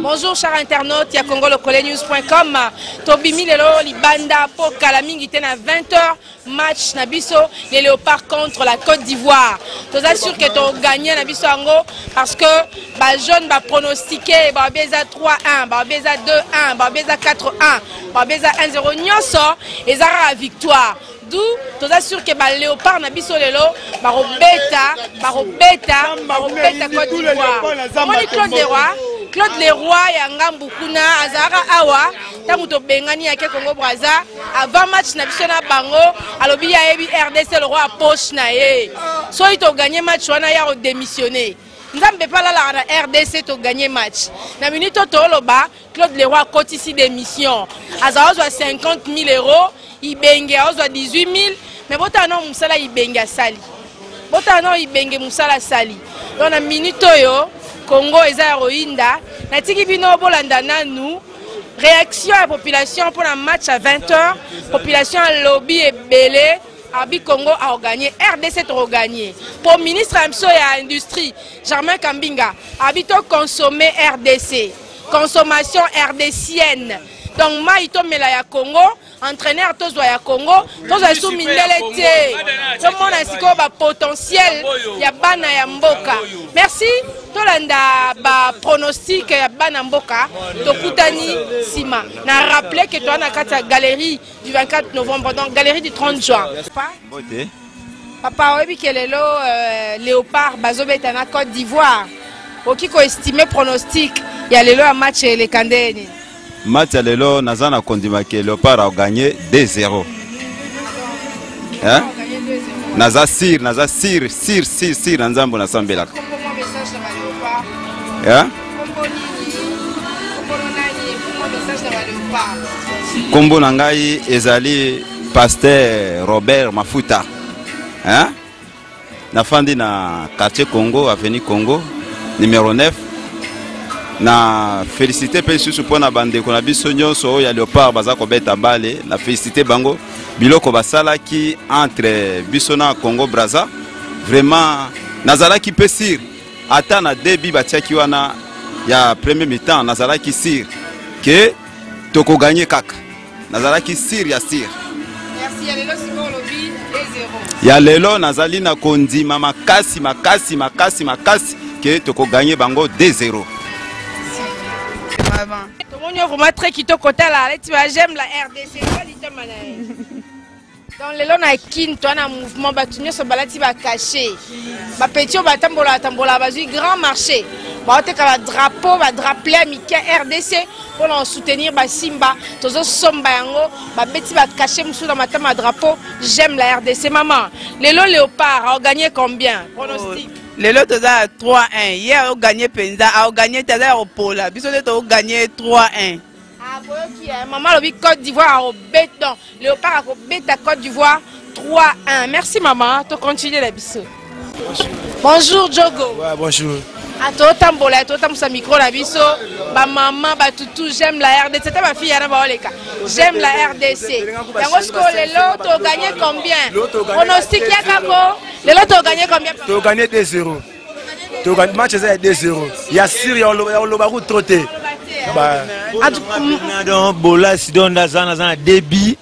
Bonjour chers internautes ya congolocolenews.com tobimi lelo libanda po kala mingi te na 20h match na biso les léopards contre la Côte d'Ivoire toza sûr que togagner na biso yango parce que ba jeunes ba pronostiqué babi eza 3-1 babi eza 2-1 babi eza 4-1 babi eza 1-0 nyonso eza kaka victoire d'où toza sûr que ba léopard na biso lelo bakobeta bakobeta bakobeta Côte d'Ivoire omoni Claude Leroy Claude Leroy ya ngambu kuna azalaka awa ntango tobengani yake Congo Brazza avant match na biso na bango alobi ye ayebi RDC le roi poche na ye soki toganye match wana ya kodémissionne nzambe mpe alalaka na RDC toganye match na minute oyo toloba Claude Leroy akotisi démission azala ozwa 50 000 euros Ibenge aozwa 18 000 mais botala nao mosala Ibenge asali botala nao Ibenge mosala asali donc na minute oyo Congo eza ya koyinda natiki bino bolanda nanu réaction ya population mpona match ya 20h population alobi ebele abi Congo aoganye RDC tokoganye mpo ministre ya biso ya industrie Germain Kambinga abi toconsommer RDC consommation rdcienne donc mai tomela ya Congo entraîneur tozwa ya Congo tozwa lisusu mindele te tomona sikoyo bapotentiel ya bana ya mboka merci tolanda bapronostic ya bana mboka tokutani nsima na rappele ke toza na kati ya galerie du 24 novembre donc galerie du 30 juin Mbote. Papa oyebi ke lelo euh, léopard bazobeta na Côte d'Ivoire okoki koestime pronostic ya lelo ya match eleka nde nini? Match ya lelo naza na kondima ke Leopard aganye 2-0. Hein? Naza sir, naza sir, sir, sir, sir na nzambo nasambelaka. Hein? Kombo na ngai ezali Pasteur Robert Mafuta. Hein? Nafandi na quartier Congo, avenue Congo, numéro 9. Na félicité mpe lisusu mpo na bandeko na biso nyonso oyo ya Leopard baza kobeta bale. Na félicité bango biloko basalaki entre biso na Congo Brazza. Vraiment nazalaki mpe sire ata na début batiaki wana ya premier mi-temps, nazalaki sire ke tokoganye kaka. Nazalaki sire ya sire. Merci ya lelo sikoyo olobi 2-0. Ya lelo nazali na kondima makasi makasi makasi makasi ke tokoganye bango 2-0. Vraiment. Tomoni yo vraiment très kitoko tala aleti ba j'aime la RDC eza litama na ye. Donc lelo na Kin toa na mouvement bato nyonso balati ba cachet ba petit oyo batambolaka tambolaka bazwi grand marché baoteka ba drapeau ba drapelet ya mike RDC mpona kosoutenir basimba tozosomba yango babeti ba cachet mosusu na matama ya drapeau j'aime la RDC mama lelo léopard aoganye combien pronostic oh, lelo toza ya 3-1 ye aoganye mpenza aoganye te aza ya kopola biso nde toganye 3-1 Ah, boyoki eh, mama alobi Côte d'Ivoire akobeta donc Léopard akobeta Côte d'Ivoire 3-1. Merci maman, to continuer la biso. Bonjour Djogo. Ouais, bonjour. Ah, totambola totambusa micro na biso ba mama ba tutu j'aime la RDC ta ba fille yana ba oleka j'aime la RDC yango sikoyo lelo to gagner combien pronostic ya kako lelo to gagner combien to gagner 2-0 to gagner match eza ya 2-0 ya sûr ya oloba ku trop te donc bolasi donc naza naza na débit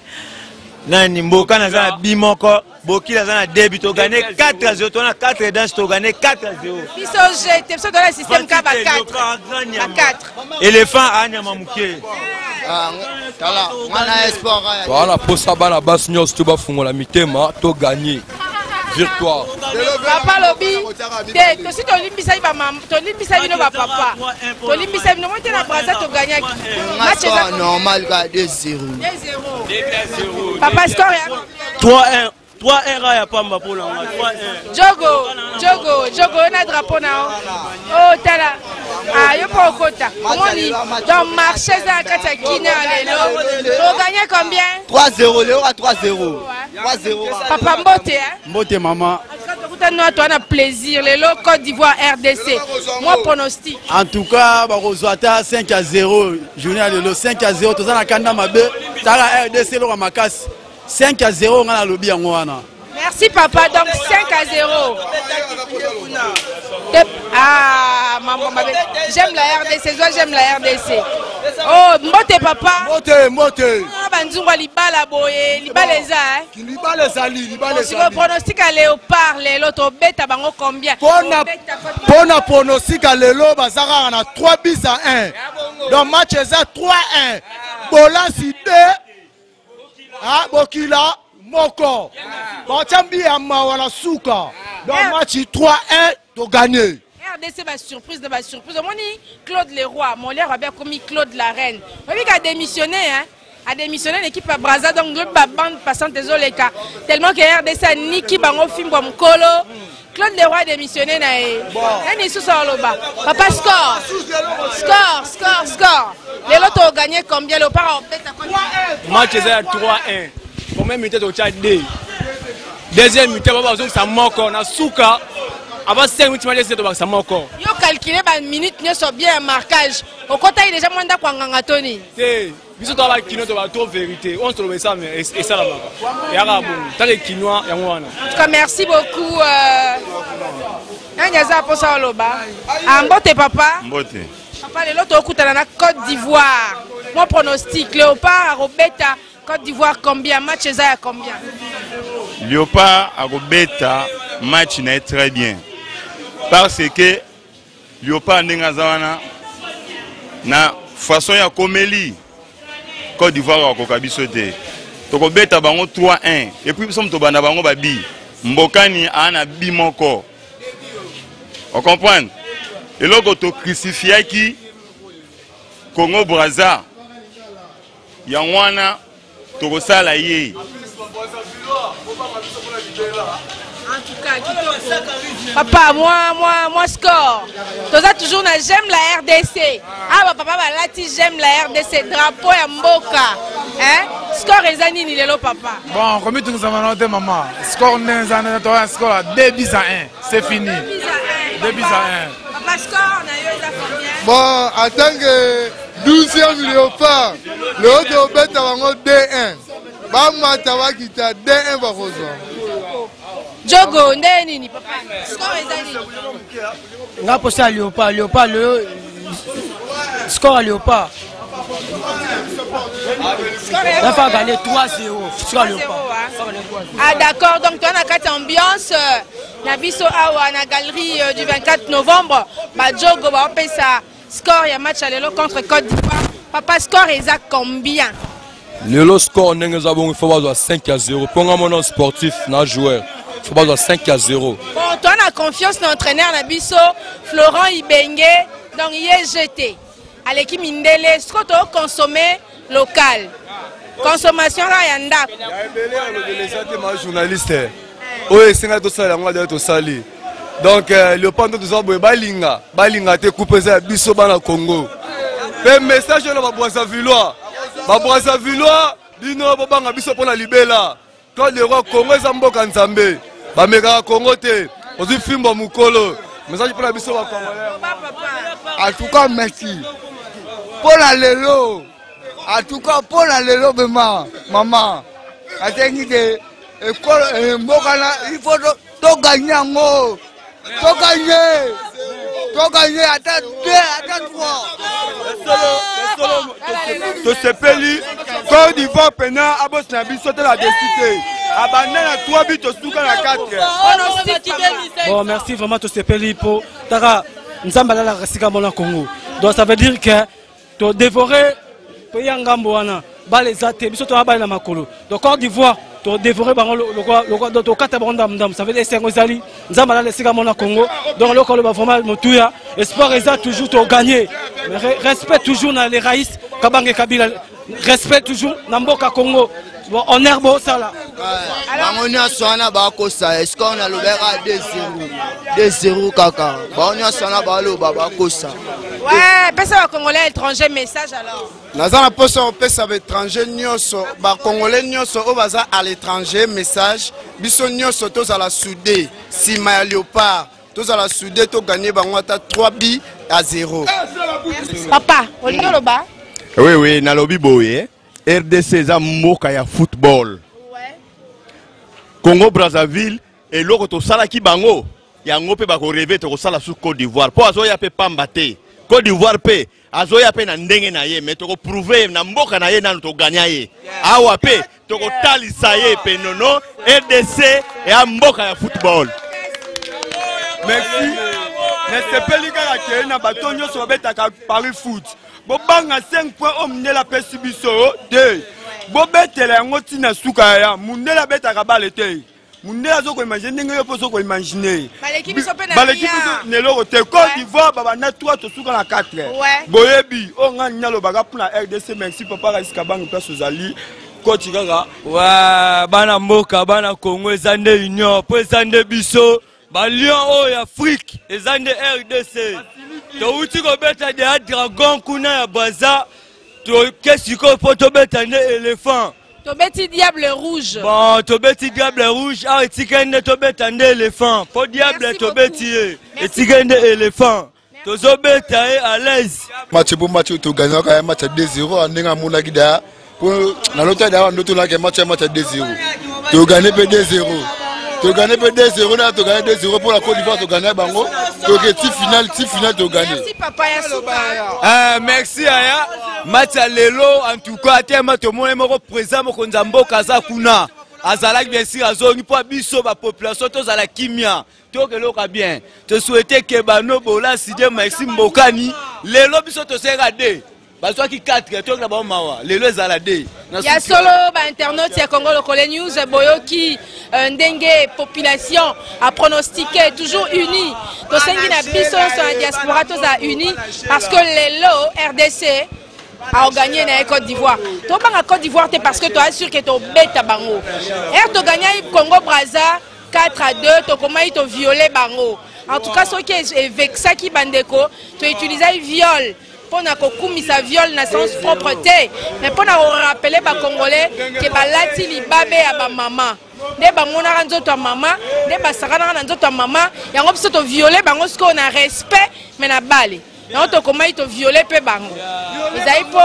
nani mboka naza na bi moko bokili aza na débit togane 4 à 0 tona 4 danse togane 4 à 0 biso jete biso tona système ka ba 4 ba 4 éléphant anyama moke toza na mposa bana basi nyonso to bafungola mitema to ganye victoire papa lobi te tosi tolimbisaki bamama tolimbisa bino bapapa tolimbisa bino moi te na braza togagnaki match eza normal ka 2-0 2-0 papa score ya 3-1. 3-1 ya pamba mpo na nga 3-1. Jogo, Jogo, Jogo, yo na drapeau na yo. Oh, tala. Ah, yo mpo okota. Omoni, donc marché eza na kati ya Kina lelo. Oganye combien? 3-0, Léo à 3-0. 3-0. Papa Mbote, hein? Mbote mama. Tokutani na toa na plaisir lelo Côte d'Ivoire RDC. Moi pronostic. En tout cas, bakozwa ata 5 à 0 journée ya lelo 5 à 0 toza na kanda mabe. Tala RDC eloko makasi. 5 à 0 nga nalobi yango wana. Merci papa, donc 5 à 0. Ah, maman, j'aime la RDC, toi j'aime la RDC. Oh, mbote papa. Mbote, mbote. Ah, banzungu libala boye, libala eza hein. Libala ezali, libala ezali. Siko pronostic à Léopard lelo to beta bango combien? Pona pona pronostic à lelo baza kaka na 3 buts à 1. Donc match eza 3-1. Bolasi 2 ah, bokila moko batia mbi ya mawa na suka donc match 3-1 toganye. RDC ba surprise na ba surprise omoni Claude Leroy Molière abe akomi Claude la reine oyebi ka démissionner hein a démissionné na équipe ya Brazza donc lobi ba bande passante ezoleka tellement que RDC aniki bango fimbo ya mokolo Claude Leroy a démissionné na ye nani lisusu aloba papa score score score score lelo to gagner combien Léopard obeta combien? Match eza ya 3-1 première mi-temps totya 2 deuxième mi-temps baba bazongisa moko na suka avant 5 minutes match esi tobakisa moko. Yo calculer ba minutes nyonso bien ya marquage okotaki déjà mwa ndako ya nganga to nini? Te biso toza bakino toba trop vérité oyo toloba esalamaka eyaka bongo tant que kinois yango wana. En tout cas merci beaucoup nani aza mposa oloba? Ah, mbote papa. Mbote. Papa lelo tokutana na Côte d'Ivoire. Mon pronostic Léopard akobeta Côte d'Ivoire combien? Match eza ya combien? Léopard akobeta match na ye très bien parce que Léopard ndenge aza wana na façon ya komeli Côte d'Ivoire akoka biso te tokobeta bango 3-1 et puis biso moto banda bango babi mbokani aa na bi moko o comprendre eloko to crucifiaki Congo Brazza yango wana tokosala ye. En tout cas, kitoko. Papa, moi, moi, moi score. Toza toujours na j'aime la RDC. Ah ba papa balati j'aime la RDC drapeau ya mboka. Hein? Score eza nini lelo papa? Bon, komi tungisa mana te mama. Score ndenge eza ndenge toya score ya 2 buts à 1. C'est fini. 2 buts à 1. Papa score na yo eza combien? Bon, en tant que 12e léopard, lelo tobeta bango 2-1. Bamata bakita 2-1 bakozwa. Jogo nde nini papa? Score eza nini? Nga posa ya léopard, léopard lelo score ya léopard. La fa gagner 3-0. Score léopard. Ah d'accord, donc toi na kati ambiance na biso awa na galerie du 24 novembre, ba Jogo ba opesa score ya match ya lelo contre Côte d'Ivoire. Papa score eza combien? Lelo score ndenge eza bongo il faut bazwa 5 à 0 mpo nga mona sportif na joueur il faut bazwa 5 à 0. Bon, toi na confiance na entraîneur na biso Florent Ibenge donc ye jeté aleki mindele siko to consommer local consommation kaka ya ndako. Ya ebele olobela eza te ma journaliste oyo esengaki tosala yango adaya tosali donc léopard nde toza boye balinga balinga te coupe eza ya biso bana Congo mpe message oyo na babrazzavillois babrazzavillois bino bobanga biso mpo na libela Claude Leroy Congo eza mboka Nzambe bamekaka Congo te ozwi fimbo ya mokolo message mpo na biso ba Congolais. En tout cas merci mpo na lelo en tout cas mpo na lelo vraiment mama asengi te ekolo mboka na il faut toganye yango toganye toganye ata 2 ata 3 tosepeli Côte d'Ivoire pena abosana biso te na desi te abanda na 3 bi tosuka na 4. Bon, merci vraiment tosepeli po taka Nzambe alalaka sika mona Congo. Donc ça veut dire que to dévorer pays ya ngambo wana bale eza te biso toya bale na makolo. Donc Côte d'Ivoire to dévorer bango lokola lokola donc tokata bango ndambu ndambu. Ça veut dire esengo ezali Nzambe alala esika mona Congo. Donc eloko aloba vraiment motuya espoir eza toujours to gagner. Mais respect toujours na les raïs Kabange Kabila, respect toujours na mboka Congo. Bon honneur bosala. Bango nyonso wana bakosa score nalobaka 2 0 2 0 kaka bango nyonso wana baloba bakosa. Ouais, pesa ba congolais étranger message alors. Naza na mposa kopesa baétranger nyonso, bacongolais nyonso oyo baza à l'étranger message, biso nyonso tozala soude nsima ya Léopard, tozala soude, toganye bango ata 3 bi à 0. Papa, olingi oloba? Oui, nalobi boye, RDC eza mboka ya football. Congo Brazzaville, eloko tosalaki bango yango mpe bakoreve, tokosala su Côte d'Ivoire mpo azoya mpe pamba te. Côte d'Ivoire mpe azoya mpe na ndenge na ye, mais tokoprouve na mboka na ye nanu toganya ye awa mpe tokotalisa ye mpe nono RDC eya mboka ya football. Merci, nasepeli kaka ke na bato nyonso babetaka Paris foot, bobanga 5 point oyo mundele apesi biso te, bobetela yango ntina suka ya mundele abetaka bale te. Mundele azokoimagine ndenge yo mpe ozokoimagine. Baleki biso mpe na baleki rien. Biso na eloko te. Côte d'Ivoire babanda 3, tosuka na 4. Boyebi oyo ngai nalobaka mpona RDC. Merci papa Rais Kabange, place ozali koti kaka. Wa bana mboka, bana Congo, eza nde union mpo eza nde biso balion oyo ya Afrique, eza nde RDC. Touti kobeta deya dragon kuna ya Braza, toke sikoyo mpo tobeta nde éléphant. Tobeti diable rouge. Bon, tobeti diable rouge awa, etikali nde tobeta nde éléphant mpo diable tobeti ye, etikali nde éléphant, tozobeta ye à l'aise. Match po match oyo togagnaka ya match ya 2-0, ndenge amonaki daya po nalota daya ndoto nalaki match ya match ya 2-0, togane mpe 2-0, togane mpe 2-0 na togane 2-0 mpo na Côte d'Ivoire, togane bango, toke ti final, ti final togane. Merci papa ya suka. Merci aya match ya lelo, en tout cas atema tomoni moko président mokonzi ya mboka aza kuna, azalaki bien sûr, azongi mpo biso bapopulation tozala kimia, tokeloka bien. Tosouhaite ke bano bolasi de maxi mbokani lelo biso toseka de bazwaki 4, tokela bango mawa, lelo ezala de. Ya solo, bainternaute ya Congo Lokole News, boyoki ndenge population a pronostiqué, toujours uni. Tosengi na biso nyonso na diaspora tozala uni parce que lelo RDC aoganye na ye Côte d'Ivoire. Tobanga Côte d'Ivoire te parce que toassure ke tobeta bango. Ere toganyai Congo Braza 4 à 2, tokomaki toviole bango. En tout cas soki evexaki bandeko, toutilisai viol mpona kokumisa viol na sens propre te, mais mpona korapele bacongolais ke balati libabe ya bamama, nde bamonaka nzoto ya mama, nde basakanaka na nzoto ya mama. Yango biso toviole bango sikoyo na respect, mais na bale yango tokomaki toviole mpe bango. Ezali mpo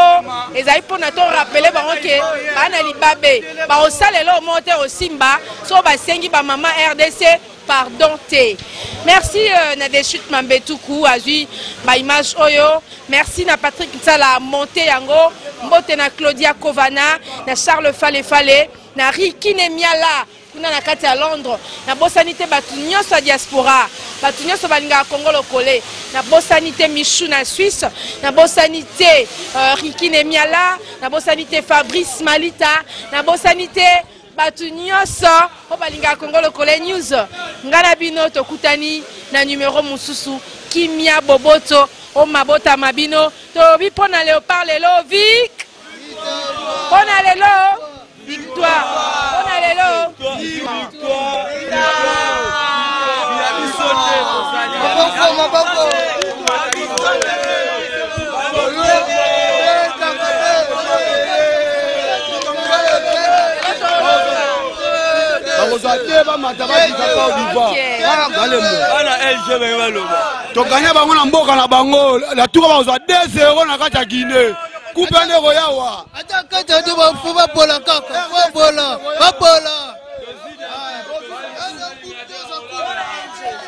ezali mpona torapele bango ke baa na libabe, bakosala eloko moko te kosimba soki basengi bamama RDC pardon te. Merci na Dechute Mambetuku azwi baimage oyo. Merci na Patrick Nsala monte yango. Mbote na Claudia Kovana, na Charles Falefale, na Riki Nemiala kuna na kati ya Londres. Nabosani te bato nyonso ya diaspora, bato nyonso balingaka Congo Lokole. Nabosani te Michou na Suisse, nabosani te Riki Nemiala, nabosani te Fabrice Malita, nabosani te bato nyonso oyo balingaka Congo Lokole News. Ngai na bino tokutani na numero mosusu. Kimia boboto o mabotama bino. Tolobi mpo na Léopard lelo vic, mpo na lelo victoire, mpo na lelo. Maboko, maboko. Bakozwa te, bamata bakita Côte d'Ivoire. Bana LG bangi baloba. Toganya bango na mboka na bango, na tuka bakozwa 2-0 na kati ya Guinée, kupe nde koyawa. Ata kati te, bafu bapola kaka, bapola, bapola.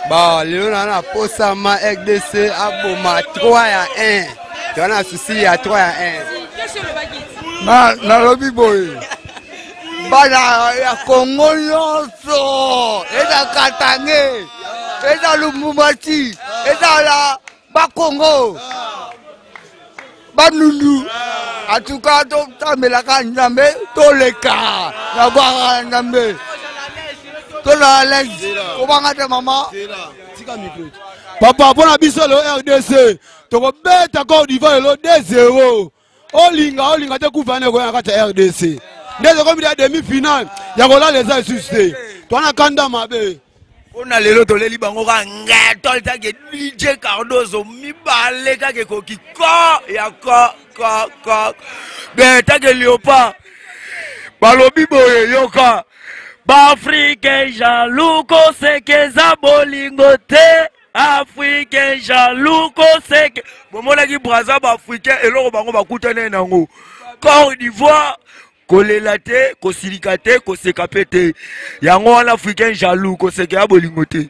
Bon, lelo na na posa ma RDC aboma 3 ya 1, toza na susi ya 3 ya 1. Na nalobi boye, bana ya Kongo nyonso, eza Katange, eza Lubumbashi, ezala Bakongo, Banundu, atuka totambelaka Nzambe, toleka na bwaka na Nzambe, tozala lese, kobanga te mama. Papa, mpo na biso lelo RDC tokobeta Côte d'Ivoire lelo 2-0. Olinga olinga te, kufa wana ekoya na kati ya RDC. Nde tokomi ya demi finale ya kolala eza lisusu te. Toana kanda mabe. Mpo na lelo toleli bango kaka ngeto take DJ Cardozo mibale kaka ekoki ko ya ko ko ko be take Leopard balobi boye yoka baafricain jaloux kosekeza bolingo te africain jaloux koseke bomonaki braza baafricain eloko bango bakutani nango Côte d'Ivoire kolela te kosilika te koseka mpe te yango wana africain jaloux koseka ya bolingo te.